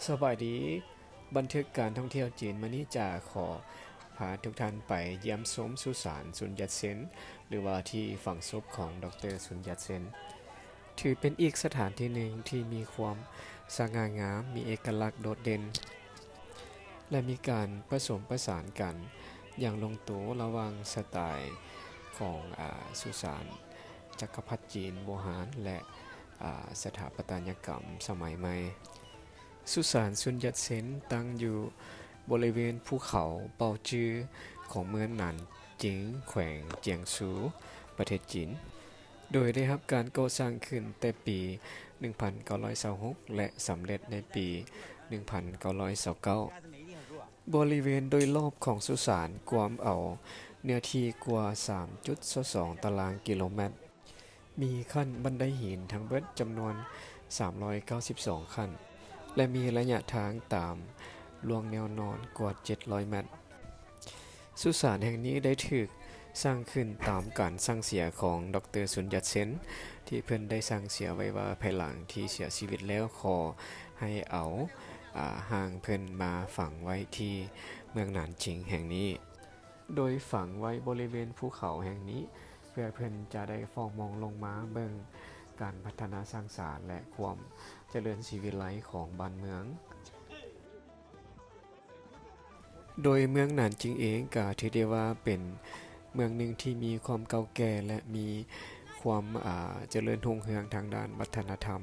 ສະບາຍດີ, ບັນທຶກການທ່ອງທ່ຽວຈີນມື້ນີ້ຈະຂໍພາທຸກທ່ານໄປຢ້ຽມຊົມສຸສານ ຊຸນ ຢັດເຊັນ ຫຼືວ່າທີ່ຝັງສົບຂອງ ດຣ ຊຸນ ຢັດເຊັນ. ຖືເປັນອີກສະຖານທີ່ໜຶ່ງທີ່ມີຄວາມສະຫງ່າງາມ, ມີເອກະລັກໂດດເດັ່ນ ແລະ ມີການປະສົມປະສານກັນຢ່າງລົງໂຕລະຫວ່າງສະໄຕຂອງ ອາ ສຸສານຈັກກະພັດຈີນບູຮານ ແລະ ອາ ສະຖາປັດຕະຍະກຳສະໄໝໃໝ່. ສຸສານ ຊຸນ ຢັດເຊັນ ຕັ້ງຢູ່ບໍລິເວນພູເຂົາເປົາຈື້ຂອງເມືອງໜານຈິງ ແຂວງຈຽງຊູ ປະເທດຈີນ. ໂດຍໄດ້ຮັບການກໍ່ສ້າງຂຶ້ນແຕ່ປີໜຶ່ງພັນເກົ້າຮ້ອຍຊາວຫົກ ແລະ ສຳເລັດໃນປີໜຶ່ງພັນເກົ້າຮ້ອຍຊາວເກົ້າ. ບໍລິເວນໂດຍລອບຂອງສຸສານກວມເອົາເນື້ອທີ່ກວ່າສາມຈຸດສອງຕາລາງກິໂລແມັດ, ມີຂັ້ນບັນໄດຫີນທັງເບິດຈຳນວນສາມຮ້ອຍເກົ້າສິບສອງຂັ້ນ ແລະ ມີໄລຍະທາງຕາມລວງແນວນອນກວ່າເຈັດຮ້ອຍແມັດ. ສຸສານແຫ່ງນີ້ໄດ້ຖືກສ້າງຂຶ້ນຕາມການສັ່ງເສຍຂອງ ດຣ ຊຸນ ຢັດເຊັນ ທີ່ເພິ່ນໄດ້ສັ່ງເສຍໄວ້ວ່າ ພາຍຫຼັງທີ່ເສຍຊີວິດແລ້ວ ຂໍໃຫ້ເອົາ ອາ ຮ່າງເພິ່ນມາຝັງໄວ້ທີ່ເມືອງໜານຈິງແຫ່ງນີ້. ໂດຍຝັງໄວ້ບໍລິເວນພູເຂົາແຫ່ງນີ້ ເພື່ອເພິ່ນຈະໄດ້ຟອກມອງລົງມາເບິ່ງການພັດທະນາສ້າງສານ ແລະ ຄວາມຈະເລີນສີວິໄລຂອງບ້ານເມືອງ. ໂດຍເມືອງໜານຈິງເອງກໍຖືໄດ້ວ່າເປັນເມືອງໜຶ່ງທີ່ມີຄວາມເກົ່າແກ່ ແລະ ມີຄວາມ ອາ ຈະເລີນຮຸ່ງເຮືອງທາງດ້ານວັດທະນະທຳ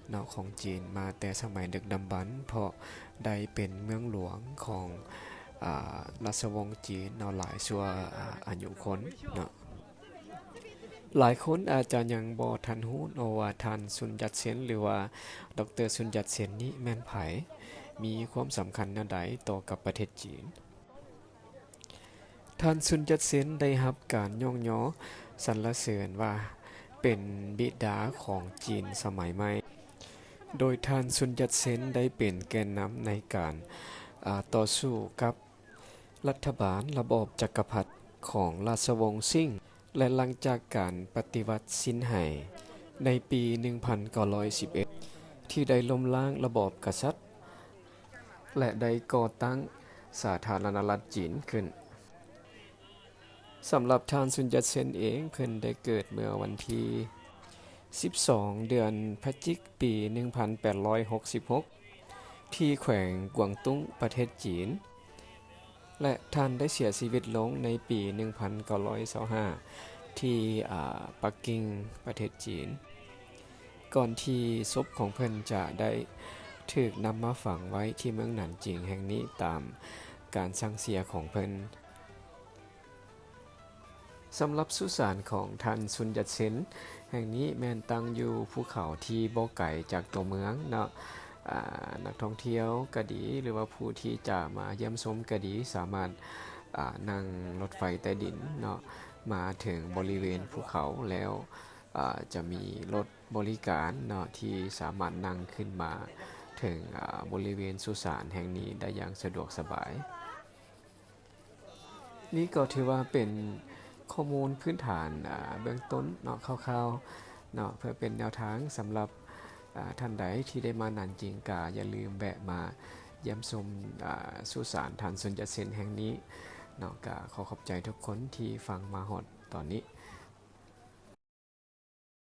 ເນາະ ຂອງຈີນມາແຕ່ສະໄໝດຶກດຳບັນ, ເພາະໄດ້ເປັນເມືອງຫຼວງຂອງ ອາ ລາຊະວົງຈີນເນາະ ຫຼາຍຊົ່ວ ອາ ອາຍຸຄົນເນາະ. ຫຼາຍຄົນອາດຈະຍັງບໍ່ທັນຮູ້ເນາະວ່າ ທ່ານ ຊຸນ ຢັດເຊັນ ຫຼືວ່າ ດຣ ຊຸນ ຢັດເຊັນ ນີ້ແມ່ນໃຜ, ມີຄວາມສຳຄັນແນວໃດຕໍ່ກັບປະເທດຈີນ. ທ່ານ ຊຸນ ຢັດເຊັນ ໄດ້ຮັບການຍ້ອງຍໍສັນລະເສີນວ່າເປັນບິດາຂອງຈີນສະໄໝໃໝ່, ໂດຍທ່ານ ຊຸນ ຢັດເຊັນ ໄດ້ເປັນແກນນຳໃນການ ອາ ຕໍ່ສູ້ກັບ ລັດຖະບານລະບອບຈັກກະພັດຂອງລາຊະວົງຊິງ ແລະ ຫຼັງຈາກການປະຕິວັດຊິນໄຫໃນປີໜຶ່ງພັນເກົ້າຮ້ອຍສິບເອັດ ທີ່ໄດ້ລົ້ມລ້າງລະບອບກະສັດ ແລະ ໄດ້ກໍ່ຕັ້ງສາທາລະນະລັດຈີນຂຶ້ນ. ສຳລັບທ່ານ ຊຸນ ຢັດເຊັນ ເອງ, ເພິ່ນໄດ້ເກີດເມື່ອວັນທີສິບສອງ ເດືອນພະຈິກ ປີໜຶ່ງພັນແປດຮ້ອຍຫົກສິບຫົກ ທີ່ແຂວງກວາງຕຸ້ງ ປະເທດຈີນ ແລະ ທ່ານໄດ້ເສຍຊີວິດລົງໃນປີໜຶ່ງພັນເກົ້າຮ້ອຍຊາວຫ້າ ທີ່ ອາ ປັກກິ່ງ ປະເທດຈີນ, ກ່ອນທີ່ສົບຂອງເພິ່ນຈະໄດ້ຖືກນຳມາຝັງໄວ້ທີ່ເມືອງໜານຈິງແຫ່ງນີ້ຕາມການສັ່ງເສຍຂອງເພິ່ນ. ສຳລັບສຸສານຂອງທ່ານ ຊຸນ ຢັດເຊັນ ແຫ່ງນີ້ແມ່ນຕັ້ງຢູ່ພູເຂົາທີ່ບໍ່ໄກຈາກຕົວເມືອງເນາະ. ອາ ນັກທ່ອງທ່ຽວກໍດີ ຫຼືວ່າຜູ້ທີ່ຈະມາຢ້ຽມຊົມກໍດີ ສາມາດ ອາ ນັ່ງລົດໄຟໃຕ້ດິນເນາະ ມາເຖິງບໍລິເວນພູເຂົາແລ້ວ ອາ ຈະມີລົດບໍລິການເນາະ ທີ່ສາມາດນັ່ງຂຶ້ນມາເຖິງ ອາ ບໍລິເວນສຸສານແຫ່ງນີ້ໄດ້ຢ່າງສະດວກສະບາຍ. ນີ້ກໍຖືວ່າເປັນຂໍ້ມູນພື້ນຖານ ອາ ເບື້ອງຕົ້ນເນາະ ຄ່າວໆເນາະ ເພື່ອເປັນແນວທາງສຳລັບ ອາ ທ່ານໃດທີ່ໄດ້ມາໜານຈິງ ກະຢ່າລືມແວະມາຢ້ຽມຊົມ ອາ ສຸສານທ່ານ ຊຸນ ຢາເຊັນ ແຫ່ງນີ້ເນາະ. ກະຂໍຂອບໃຈທຸກຄົນທີ່ຟັງມາຮອດຕອນນີ້.